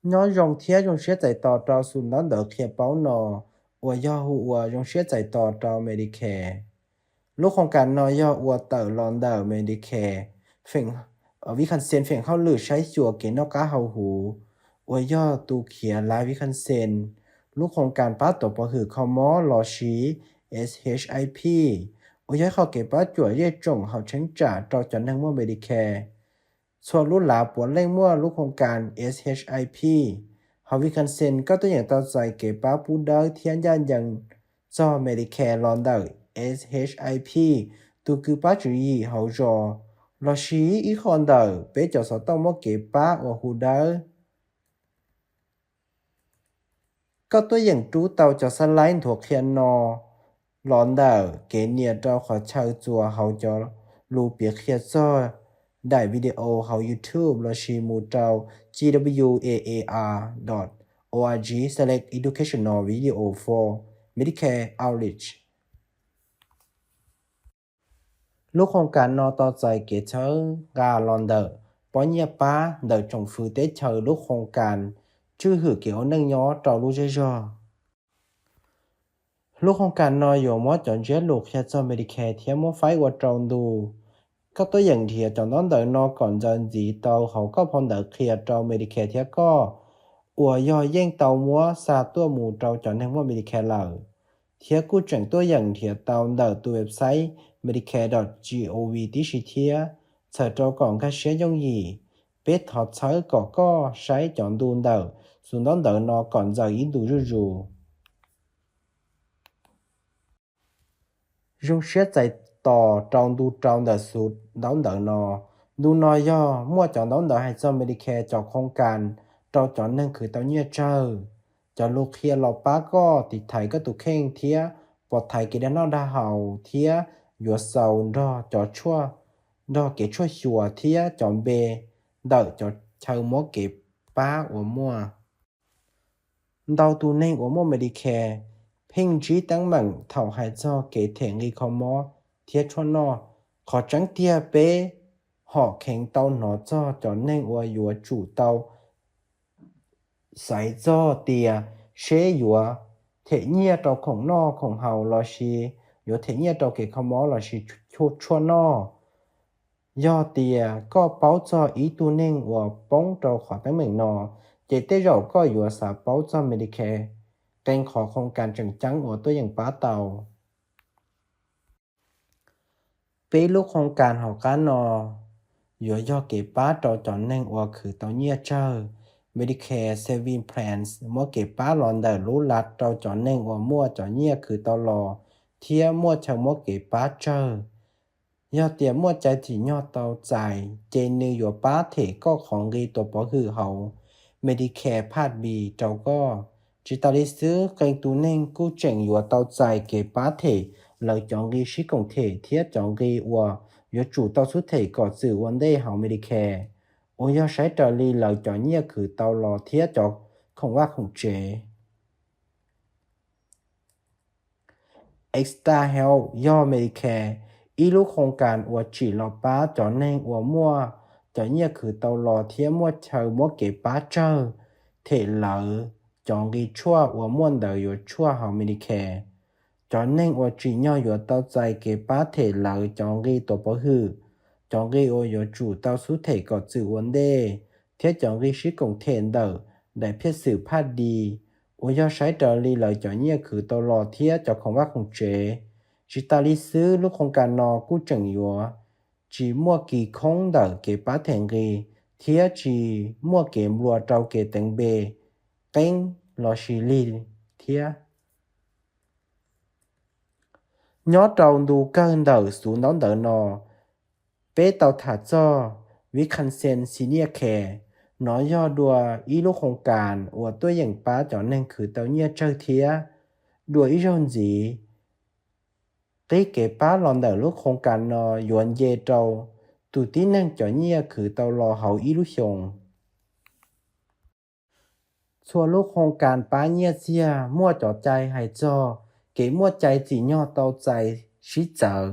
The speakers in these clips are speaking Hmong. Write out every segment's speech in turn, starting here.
Nyob zoo thiab zoo siab txais tos rau xus ntaub ntawv qhia paub no, uas yog hu ua zoo siab txais tos rau Medicare. Lub qhoo kas no yog ua tawm los ntawm Medicare, feem, Wisconsin feem hauj lwm saib xyuas kev noj qab haus huv, uas yog tus khiav lav Wisconsin. Lub qhoo kas pab tuam pov hwm kho mob los sis SHIP, uas yog ib qho kev pab cuam zej tsoom hauv cheeb tsam rau cov neeg muaj Medicare. Txhua lub lav puav leej muaj lub qhoo kas SHIP. Hauv Wisconsin koj tuaj yeem tau txais kev pab pub dawb thiab ncaj ncees txog Medicare los ntawm SHIP, tus kws pab tswv yim hauv zos, los sis ib qho ntawm peb cov xov tooj muab kev pab uas hu dawb. Koj tuaj yeem rub tau cov xab laib nthuav qhia no los ntawm kev nias rau qhov chaw txuas hauv cov lus piav qhia txog daim video hauv YouTube los sis mus rau gwaa dot org slash educational video for Medicare outreach. Lub qhoo kas no tau txais kev txhawb nqa los ntawm pob nyiaj pab ntawm tsoom fwv teb chaws lub qhoo kas tswj hwm kev ua neej nyob rau lub zej zog. Lub qhoo kas no yuav muab cov ntsiab lus qhia txog Medicare thiab muab faib ua rau ntu. Koj tuaj yeem nrhiav cov ntaub ntawv no kom ntxaws ntxiv tau hauv koj phau ntawv qhia rau Medicare thiab koj, uas yog yeej tau muab xa tuaj mus rau cov neeg muaj Medicare lawm, thiab kuj tseem tuaj yeem nrhiav tau ntawm tus website medicare dot gov tib si thiab. Txhawm rau kom nkag siab yooj yim, peb thov txhawb kom koj saib cov ntu ntawm xus ntaub ntawv no kom ntxaws ib ntu zuj zus. Zoo siab txais tos rau ntu rau ntawm xus ntaub ntawv no. Ntu no yog muaj cov ntaub ntawv hais txog Medicare cov qhoo kas rau cov neeg khwv tau nyiaj tsawg. Cov lus qhia los pab koj tiv thaiv koj tus kheej thiab pov thaiv kev dag noj dag haus thiab yuav xaus nrog cov tshuaj, nrog kev tshuaj xyuas thiab cov npe ntawm cov chaw muab kev pab uas muaj. Ntau tus neeg uas muaj Medicare pheej ntsib teeb meem thaum hais txog kev them nqi kho mob thiab tshuaj noj. Qhov tseeb tiag peb hom kheev tau hnov txog cov neeg uas yuav tsum tau xaiv txog tias seb yuav them nyiaj rau khoom noj khoom haus los sis yuav them nyiaj rau kev kho mob los sis tshuaj noj. Yog tias koj paub txog ib tug neeg uas poob rau qhov teeb meem no, ces tej zaum koj yuav xav paub txog Medicare, qee qhov qhoo kas tseem ceeb uas tuaj yeem pab tau. Peb lub qhoo kas hauv qab no yuav yog kev pab rau cov neeg uas khwv tau nyiaj tsawg. Medicare Savings Plans muab kev pab los ntawm lub lav rau cov neeg uas muaj cov nyiaj khwv tau los thiab muaj chaw muab kev pab tsawg. Yog tias muaj cai tsim nyog tau txais, ces nws yuav pab them koj qhov nqi tuam pov hwm hauv Medicare Part B rau koj. Tsis tas li xwb, qee tus neeg kuj tseem yuav tau txais kev pab them lawv cov nqi sib koom them thiab cov nqi uas yuav tsum tau xub them kom txwm ua ntej hauv Medicare, uas yog saib raws li lawv cov nyiaj khwv tau los thiab cov khoom vaj khoom tsev. Extra Health yog Medicare ib lub qhoo kas uas tsim los pab cov neeg uas muaj cov nyiaj khwv tau los thiab muaj chaw muab kev pab tsawg them lawv cov nqi tshuaj uas muaj ntawv yuav tshuaj hauv Medicare. Cov neeg uas tsim nyog yuav tau txais kev pab them lawv cov nqi tuam pov hwm, cov nqi uas yuav tsum tau xub them kom txwm ua ntej, thiab cov nqi sib koom them ntawm daim phiaj xwm Part D, uas yog saib raws li lawv cov nyiaj khwv tau los thiab cov khoom vaj khoom tsev. Tsis tas li xwb, lub qhoo kas no kuj tseem yuav tsis muaj kis khoob ntawm kev pab them nqi thiab tsis muaj kev nplua rau kev teev npe, qeeb los sis lig thiab. Nyob rau ntu kawg ntawm xus ntaub ntawv no, peb tau tham txog Wisconsin Senior Care. Nov yog dua ib lub qhoo kas uas tuaj yeem pab cov neeg khwv tau nyiaj tsawg thiab. Dua ib zaug ntxiv, qib kev pab los ntawm lub qhoo kas no yuav nce rau tus tib neeg cov nyiaj khwv tau los hauv ib lub xyoos. Txhua lub qhoo kas pab nyiaj txiag muaj cov cai hais txog kev muaj cai tsim nyog tau txais sib txawv,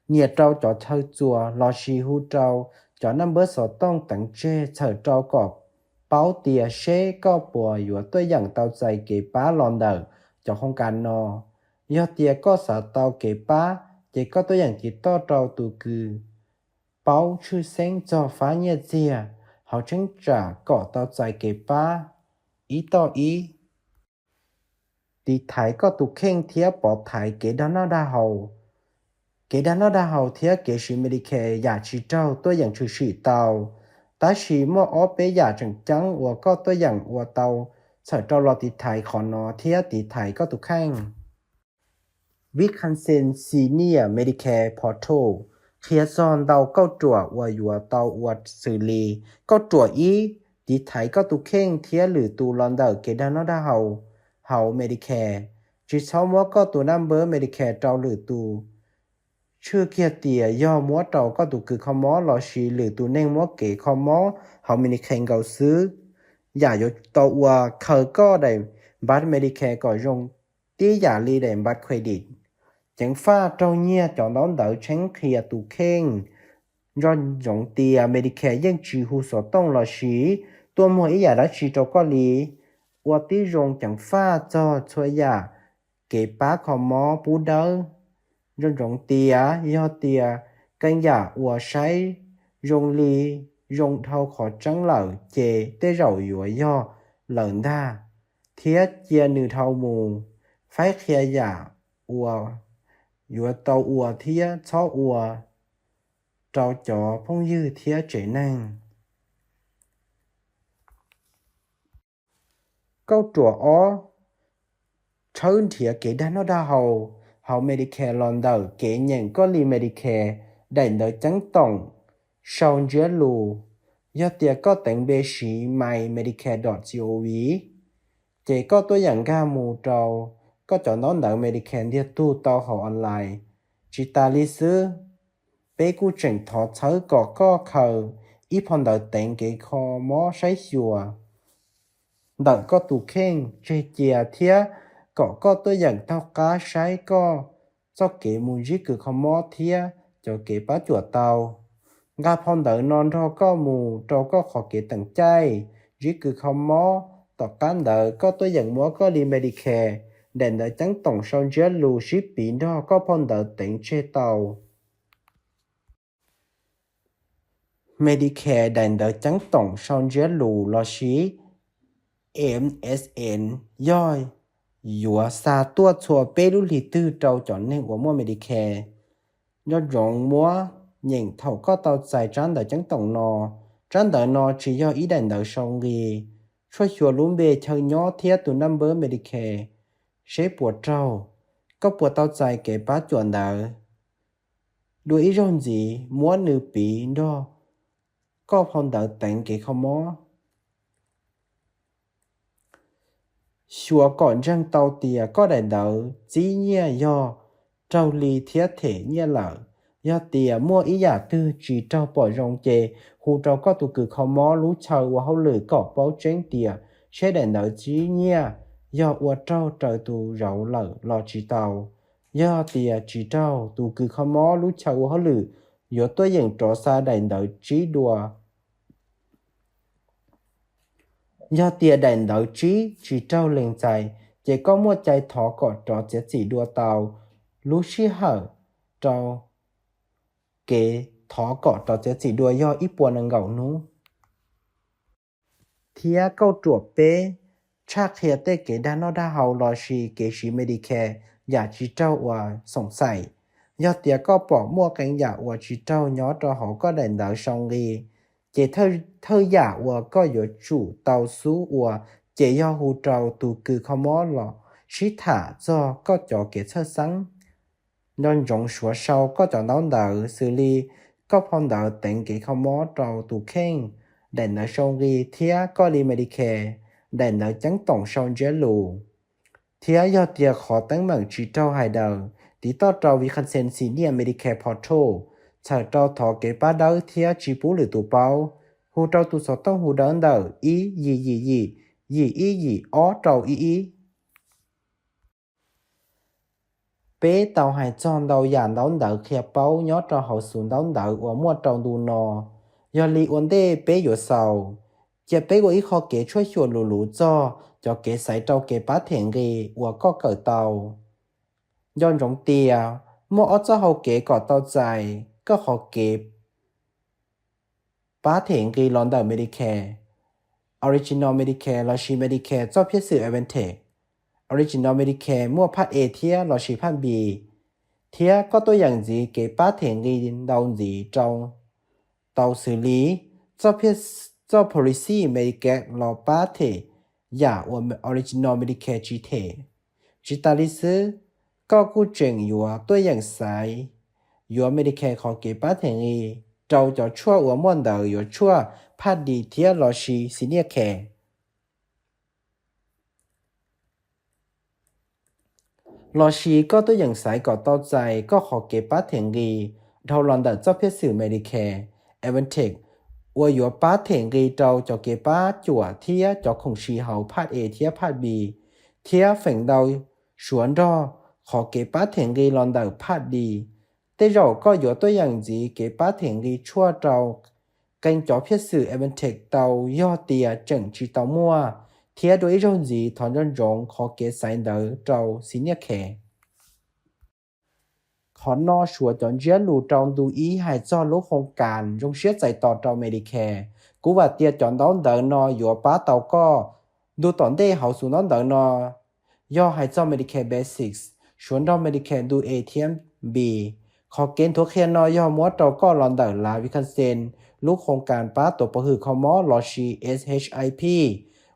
nias rau cov chaw txuas los sis hu rau cov naj npawb xov tooj teev tseg txhawm rau kom paub tias seb koj puas yuav tuaj yeem tau txais kev pab los ntawm cov qhoo kas no. Yog tias koj xav tau kev pab, ces koj tuaj yeem tiv toj rau tus kws paub tshwj xeeb txog fab nyiaj txiag hauv cheeb tsam kom tau txais kev pab ib toj ib. Tiv thaiv koj tus kheej thiab pov thaiv kev dag noj dag haus. Kev dag noj dag haus thiab kev siv Medicare yam tsis raug tuaj yeem tshwm sim tau, tab sis muaj ob peb yam tseem ceeb uas koj tuaj yeem ua tau txhawm rau los tiv thaiv qhov no thiab tiv thaiv koj tus kheej. Wisconsin Senior Medicare Portal qhia txog ntau kauj ruam uas yuav tau ua xws li: Kauj ruam ib, tiv thaiv koj tus kheej thiab lwm tus los ntawm kev dag noj dag haus hauv Medicare. Tsis txhob muab koj tus naj npawb Medicare rau lwm tus, tshwj kiag tias yog muab rau koj tus kws kho mob lossis lwm tus neeg muab kev kho mob hauv Medicare nkaus xwb. Yam yuav tau ua: khaws koj daim npav Medicare kom zoo tib yam li daim npav credit. Ceev faj raug nyiag cov ntaub ntawv tsheeb qhia tus kheej. Nco ntsoov tias Medicare yeej tsis hu xov tooj lossis tuaj muag ib yam dab tsi rau koj li. Ua tib zoo ceev faj txog txhua yam kev pab kho mob pub dawb. Nco ntsoov tias yog tias qee yam uas saib zoo li zoo dhau qhov tseeb lawm, ces tej zaum yuav yog lawm ntag, thiab cia nws dhau mus. Faib qhia yam uas yuav tau ua thiab txhob ua rau cov phooj ywg thiab tsev neeg. Kauj ruam ob, tshawb nrhiav kev dag noj dag haus hauv Medicare los ntawm kev nyeem koj li Medicare daim ntawv ceeb toom sau ntsiab lus. Yog tias koj teev npe siv my medicare dot gov, ces koj tuaj yeem nkag mus rau koj cov ntaub ntawv Medicare ntiag tug tau hauv online. Tsis tas li xwb, peb kuj tseem thov txhawb kom koj khaws ib phau ntawv teev kev kho mob saib xyuas ntawm koj tus kheej tseg cia thiab kom koj tuaj yeem taug qab saib koj txoj kev mus ntsib kws kho mob thiab cov kev pab cuam tau. Nqa phau ntawv no nrog koj mus rau koj qhov kev teem caij ntsib kws kho mob. Tom qab ntawd koj tuaj yeem muab koj li Medicare daim ntawv ceeb toom sau ntsiab lus sib piv nrog koj phau ntawv teev tseg tau Medicare daim ntawv ceeb toom sau ntsiab lus lossis MSN, yog yuav xa tuaj txhua peb lub hlis twg rau cov neeg uas muaj Medicare. Nco ntsoov muab nyeem thaum koj tau txais tsab ntawv ceeb toom no. Tsab ntawv no tsis yog ib daim ntawv sau nqi. Tshuaj xyuas lub npe chaw nyob thiab tus naj npawb Medicare seb puas raug. Koj puas tau txais kev pab cuam ntawd? Dua ib zaug ntxiv, muab nws piv nrog koj phau ntawv teev kev kho mob. Xyuas kom ntseeg tau tias koj daim ntawv txib nyiaj yog raug li thiab them nyiaj lawm. Yog tias muaj ib yam twg tsis raug pom zoo ces hu rau koj tus kws kho mob lub chaw ua hauj lwm kom paub tseeb tias seb daim ntawv txib nyiaj yog ua raug raws tus zauv lawm los tsis tau. Yog tias tsis raug, tus kws kho mob lub chaw ua hauj lwm yuav tuaj yeem rov xa daim ntawv tsib dua. Yog tias daim ntawv tsib tsis raug lees txais, ces koj muaj cai thov kom rov txiav txim dua tau. Lub sij hawm rau kev thov kom rov txiav txim dua yog ib puas nees nkaum hnub. Thiab kauj ruam peb, tshaj qhia tej kev dag noj dag haus lossis kev siv Medicare yam tsis raug uas xoom xaim. Yog tias koj pom muaj qee yam uas tsis raug nyob rau hauv koj daim ntawv sau nqi, ces thawj yam uas koj yuav tsum tau xub ua ces yog hu rau tus kws kho mob los sib tham txog koj cov kev txhawj xeeb. Nco ntsoov suav sau koj cov ntaub ntawv xws li koj phau ntawv teev kev kho mob rau tus kheej, daim ntawv sau nqi thiab koj li Medicare, daim ntawv ceeb toom sau ntsiab lus. Thiab yog tias qhov teeb meem tsis raug hais daws, tiv toj rau Wisconsin Senior Medicare Portal txhawm rau thov kev pab dawb thiab tsis pub lwm tus paub. Hu rau tus xov tooj hu dawb ntawm ib yim yim yim, yim ib yim ob rau ib ib. Peb tau hais txog ntau yam ntaub ntawv qhia paub nyob rau hauv xus ntaub ntawv uas muaj rau ntu no. Yog li ua ntej peb yuav xaus, Cia peb ua ib qho kev tshuaj xyuas luv luv txog cov kev xaiv rau kev pab them nqi uas koj kawm tau. Nco ntsoov tias muaj ob txoj hau kev kom tau txais koj qhov kev pab them nqi los ntawm Medicare, Original Medicare lossis Medicare txoj phiaj xwm Advantage. Original Medicare muaj Part A thiab lossis Part B, thiab koj tuaj yeem ntxiv kev pab them nqi ntau ntxiv rau tau xws li txoj policy Medicare los pab them yam uas Original Medicare tsis them. Tsis tas li xwb, koj kuj tseem yuav tuaj yeem xaiv yuav Medicare qhov kev pab them nqi rau cov tshuaj uas muaj ntawd yuav tshuaj Part D thiab lossis Senior Care. Lossis koj tuaj yeem xaiv kom tau txais koj qhov kev pab them nqi dhau los ntawm txoj phiaj xwm Medicare Advantage uas yuav pab them nqi rau cov kev pab cuam thiab cov khoom siv hauv Part A thiab Part B, thiab feem ntau suav nrog qhov kev pab them nqi los ntawm Part D. Tej zaum koj yuav tuaj yeem ntxiv kev pab them nqi tshuaj rau qee cov phiaj xwm Advantage tau yog tias tseem tsis tau muaj, thiab dua ib zaug ntxiv thov nco ntsoov qhov kev xaiv ntawd rau Senior Care. Qhov no suav cov ntsiab lus rau ntu ib hais txog lub qhoo kas zoo siab txais tos rau Medicare. Kuv vam tias cov ntaub ntawv no yuav pab tau koj. Ntu tom ntej hauv xub ntaub ntawv no yog hais txog Medicare Basics, suav nrog Medicare ntu A thiab B. Qhov kev nthuav qhia no yog muab rau koj los ntawm lav Wisconsin lub qhoo kas pab tuav pov hwm kho mob lossis SHIP,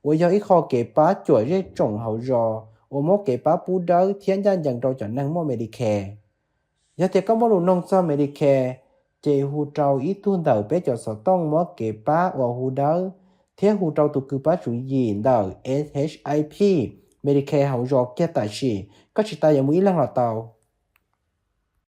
uas yog ib qho kev pab cuam zej tsoom hauv zos uas muab kev pab pub dawb thiab ncaj ncees rau cov neeg muaj Medicare. Yog tias koj muaj lus noog txog Medicare, ces hu rau ib tug ntawm peb cov xov tooj muab kev pab uas hu dawb thiab hu rau tus kws pab tswv yim ntawm SHIP Medicare hauv zos kiag tam sim. Koj tsis tas yuav mus ib leeg los tau.